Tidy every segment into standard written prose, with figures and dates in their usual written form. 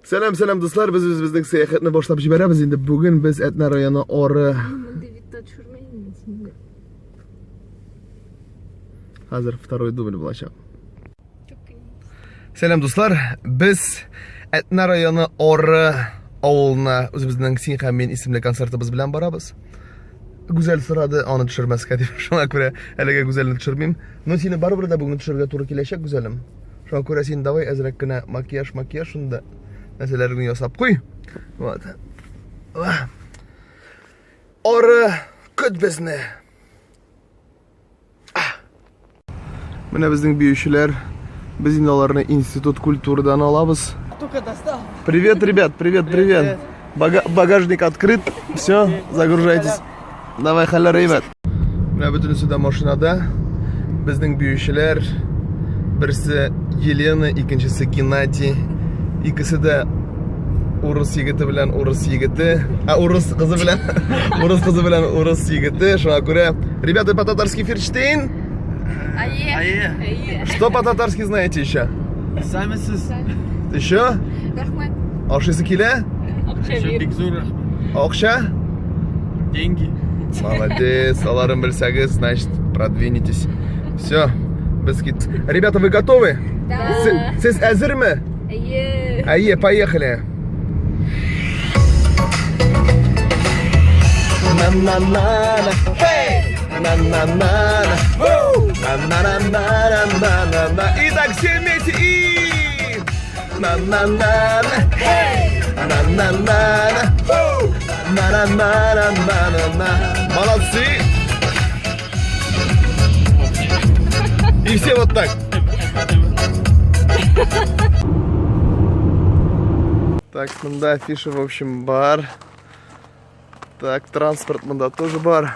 Сәлам, сәлам, дуслар. Без үзебезнең сәяхәтне башлап җибәрәбез. Инде бүген без Әтнә районы Ары. Мондый видта төшермәйм сине. Хәзер второй дубль булачак. Сәлам, дуслар. Без Әтнә районы Ары авылына үзебезнең Син һәм мин исемле концертыбыз белән барабыз. Гүзәл сорады аны төшермәскә дип. Шуңа күрә әлегә Гүзәлне төшермим. Но сине барыбер дә бүген төшерергә туры киләчәк, Гүзәлем. Шуңа күрә син давай әзрәк кенә макияж, макияж шунда нәрсәләреңне ясап куй. Вот. Ары көт безне. Менә безнең биючеләр. Без инде аларны институт культурадан алабыз. Только достал. Привет, ребят, привет, привет. Багажник открыт. Все, загружайтесь. Давай, хәлләр әйбәт. Менә бөтенесе дә машинада. Безнең биючеләр. Берсе Елена, икенчесе Геннадий. Икесе дә урыс егете белән урыс егете. А урыс кызы белән урыс кызы белән урыс егете. Шуңа күрә, ребята, по-татарски ферштейн. Әйе. Что по-татарски знаете еще? Сами сез. Еще? Рәхмәт. Ашыйсы килә? Акча бир. Бик зур рәхмәт. Акча? Деньги. Молодец, аларын белсәгез, значит, продвинетесь. Все, без кит. Ребята, вы готовы? Да. Сез әзерме? Әйе. Әйе, поехали. На-на-на-на, хей! На-на-на-на, на-на-на-на-на-на-на. Итак, все вместе и... На-на-на-на, хей! На-на-на-на, на-на-на-на-на-на. Молодцы! И все вот так. Так, мында афиша, в общем, бар. Так, транспорт мында тоже бар.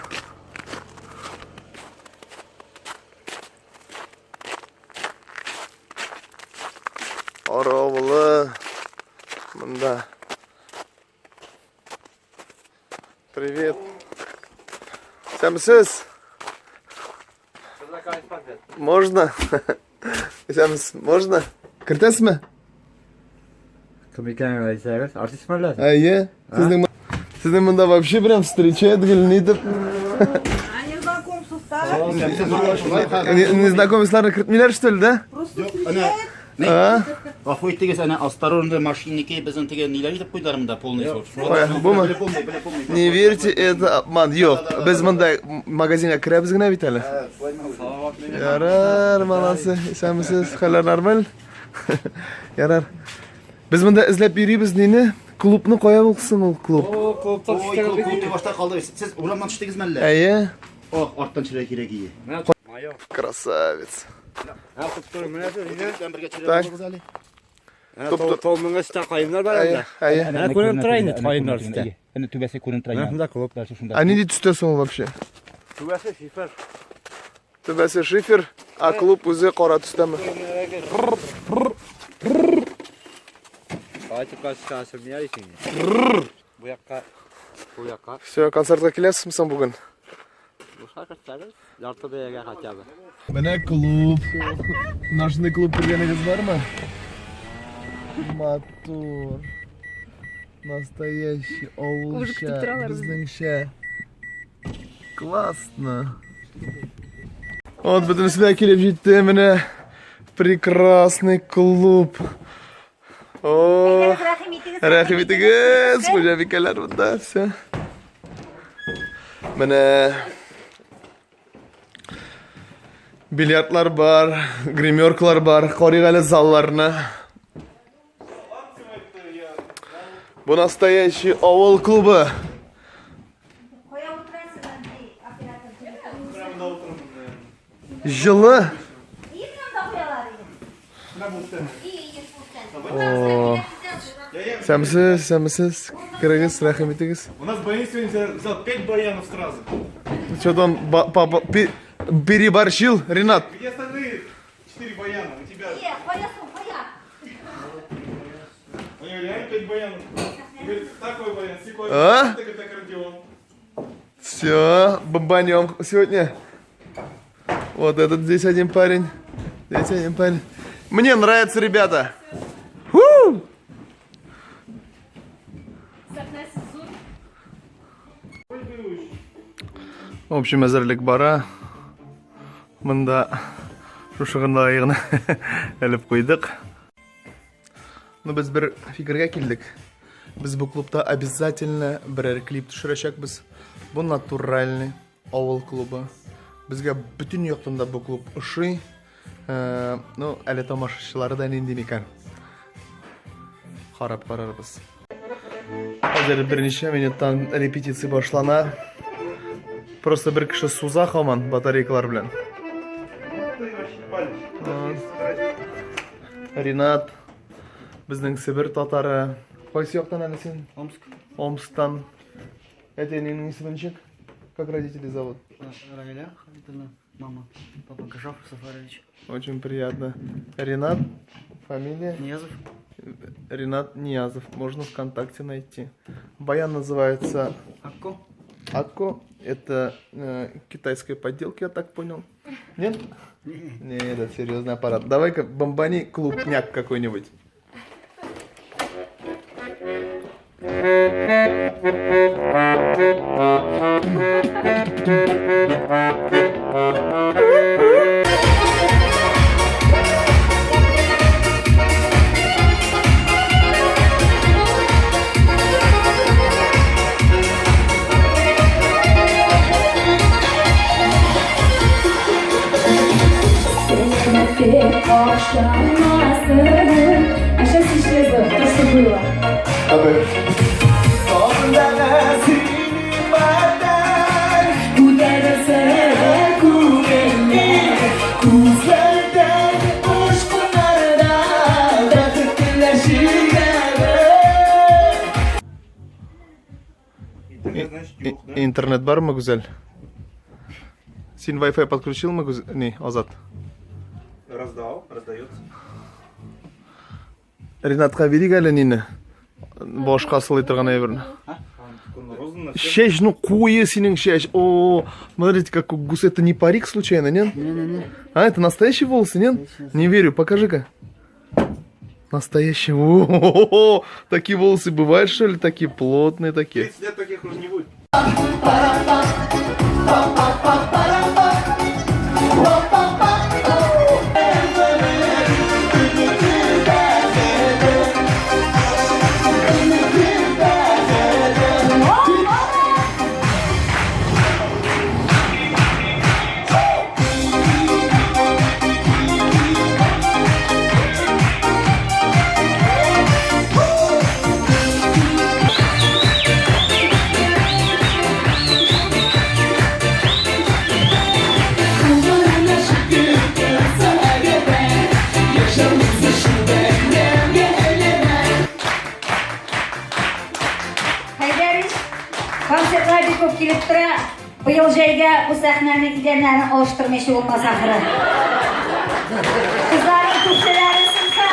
Ары мында. Привет. Исәнмесез? Можно? Исәнмесез, можно? Кертәсезме? Кем икәнен әйтсәгез, артист мәллә? Әйе. Сезнең сезнең монда вообще прям встречает гел итеп. Они знакомство ставят. Незнакомецларны кертмиләр, что ли, да? Просто встречают. А? Гафу итегез, әнә осторожно мошенники безнең теге ниләр итеп куйдылар монда полный сорт. Кая, бумы? Не верьте, это обман. Юк, без монда магазинга керәбез генә бит әле. Ярар, молодцы. Исәнмесез, хәлләр нормаль? Ярар. Без монда эзләп йөрибез нине? Клубны кая булсын ул клуб? О, клубта Ой, клуб, клуб дип башта калды. Сез урамнан төштегезме әллә? Әйе. Ох, арттан төшәргә кирәк ие. Красавец. Белән бергә төшәргә Так. булыгыз әле. Толмыңа өстә каеннар бар Әйе, әле. әйе. Әнә күренеп тора инде каеннар өстә. Әнә түбәсе күренеп тора. Менә шунда клуб. Дальше шунда. А нинди төстә соң ул вообще? Түбәсе шифер. Түбәсе шифер, а клуб үзе кара төстәме? Кайтып кайтса асырмый инде. Бу якка, бу якка. Все, концертка киләсезме соң бүген? Бушка кертсәгез, ярты бәягә хотя бы. Менә клуб. Ночной клуб күргәнегез бармы? Матур. Настоящий Уже көтеп авылча, торалар безне. безнеңчә. Классно. Вот бөтенесе дә килеп җитте менә. Прекрасный клуб. О, рәхим итегез, хуҗабикәләр монда, все. Менә бильярдлар бар, гримеркалар бар, карыйк әле залларны. Бу настоящий авыл клубы. Кая утырасың, Андрей, оператор? Җылы. Именно куялар иде. О. Сәмсез, сәмсез. Керегез, рәхим итегез. У нас баян сегодня взял 5 баянов сразу. Что-то он папа переборщил, Ренат. Где остальные 4 баяна? У тебя. Е, каясың, кая? У него реально 5 баянов. Говорит, такой баян, сякой, А? так это аккордеон. Все, бомбанем сегодня. Вот этот здесь один парень. Здесь один парень. Мне нравится, ребята. Фу! Сәхнәсе зур. В общем, әзерлек бара. Монда шушы гына гына элеп куйдык. Ну, без бер фикергә килдек. Без бу клубта обязательно берәр клип төшерәчәкбез. Бу натуральный авыл клубы. Безгә бөтен яктан да бу клуб ошый. Э, ну, әле тамашачылары да нинди микән? Карап карарбыз. Хәзер берничә минуттан репетиция башлана. Просто бер кеше суза һаман батарейкалар белән. Ринат, безнең Себер татары. Кайсы яктан әле син? Омск. Омсктан. Әтиеңнең исеме ничек? Как родители зовут? Раиля Халитовна, мама. Папа Гажав Сафарович. Очень приятно. Ринат, фамилия? Ниязов. Ринат Ниязов. Можно ВКонтакте найти. Баян называется Акко. Акко. Это китайская подделка, я так понял. Нет? Нет, это серьезный аппарат. Давай-ка бомбани клубняк какой-нибудь. А сейчас исчезло то, что было. Интернет бармы, Гүзәл? Син Wi-Fi подключил мы, Гүзәл? Не, Азат. Раздал, раздается. Ринатка бирик әле нине. Башка сылый торган әйберне. Чәч, ну куе синең чәч. О, смотрите, как у гус. Это не парик случайно, нет? Не-не-не. А, это настоящие волосы, нет? Не верю, покажи-ка. Настоящие. О, такие волосы бывают, что ли? Такие плотные такие. 30 лет таких уже не будет. Хәйдәриш, концертлар бик күп килеп тора. Быел җәйгә бу сәхнәнең идәннәрен алыштырмыйча булмас ахры. Кызларның күкселәре сынса,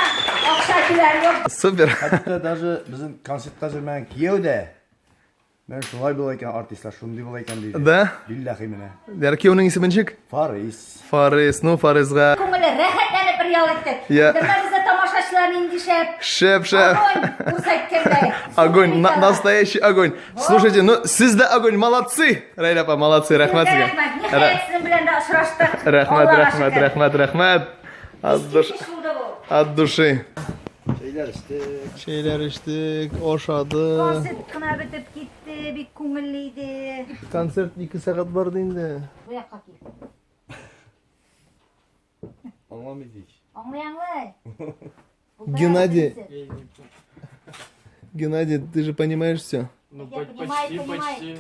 акча түләр юк. Супер. Хәтта даже безнең концертка йөрмәгән кияү дә менә шулай була икән артистлар, шундый була икән диде. Да? Билләхи менә. Кияүнең исеме ничек? Фарис. Фарис. Ну, Фарисга. Күңеле рәхәтләнеп бер ял иттек. Я. Дөрмә бездә тамашачылар нинди шәп. Шәп, шәп. Огонь, күрсәткәндәй. Огонь, настоящий огонь. Слушайте, ну сез дә огонь, молодцы. Раиля апа, молодцы, рәхмәт сезгә. Рәхмәт. Ниһаять сезнең белән дә очраштык. Рәхмәт, Аллага рәхмәт, шөкер. рәхмәт, рәхмәт. От души. Искиткеч булды бу. От души. Чәйләр эчтек. Чәйләр эчтек, ашады. Концерт кына бетеп китте, бик күңелле иде. Концерт 2 сәгать барды инде. Бу якка кил. Аңламый ич. Аңлый, аңлый. Геннадий. Геннадий, ты же понимаешь все? Ну, Я понимаю, понимаю.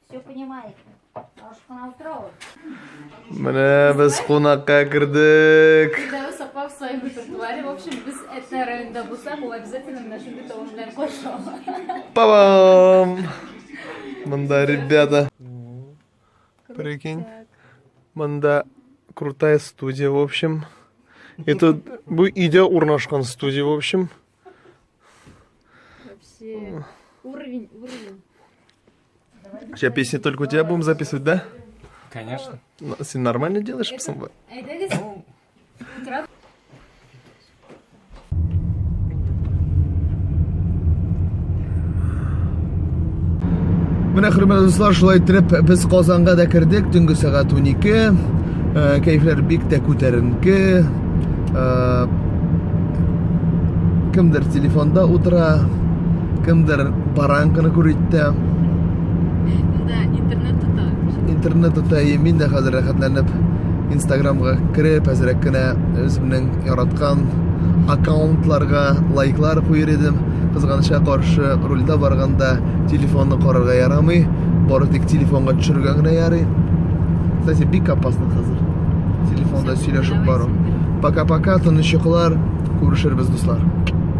Все понимает. Аш кына утыра ул. Менә без кунакка кердек. Фирдәвес апа в своем репертуаре. В общем, без Әтнә районында булсак, ул обязательно менә шундый тавыш белән каршы ала. Па-бам! Монда, ребята. Прикинь. Монда крутая студия, в общем. Это бу өйдә урнашкан студия, в общем. Вообще, уровень, уровень. Сейчас песни только у тебя будем записывать, да? Конечно. Ну, Син нормально делаешь, пацан? Әйдәгез, утыра. Менә, хөрмәтле дуслар, шулай итеп без Казанга да кердек. Төнге сәгать 12. Э, кәефләр бик тә күтәренке. Э, кемдер телефонда утыра, кемдер баранканы күритте. Да, интернет тота. Интернет тота, и мин дә хәзер рәхәтләнеп Инстаграмга кереп, әзрәк кенә үземнең яраткан аккаунтларга лайклар куер идем. Кызганычка каршы, рульдә барганда телефонны карарга ярамый. Бары тик телефонга төшерергә генә ярый. Кстати, бик опасно хәзер. Телефонда сөйләшеп бару. Пока-пока, тыныч йокылар. Күрешербез, дуслар.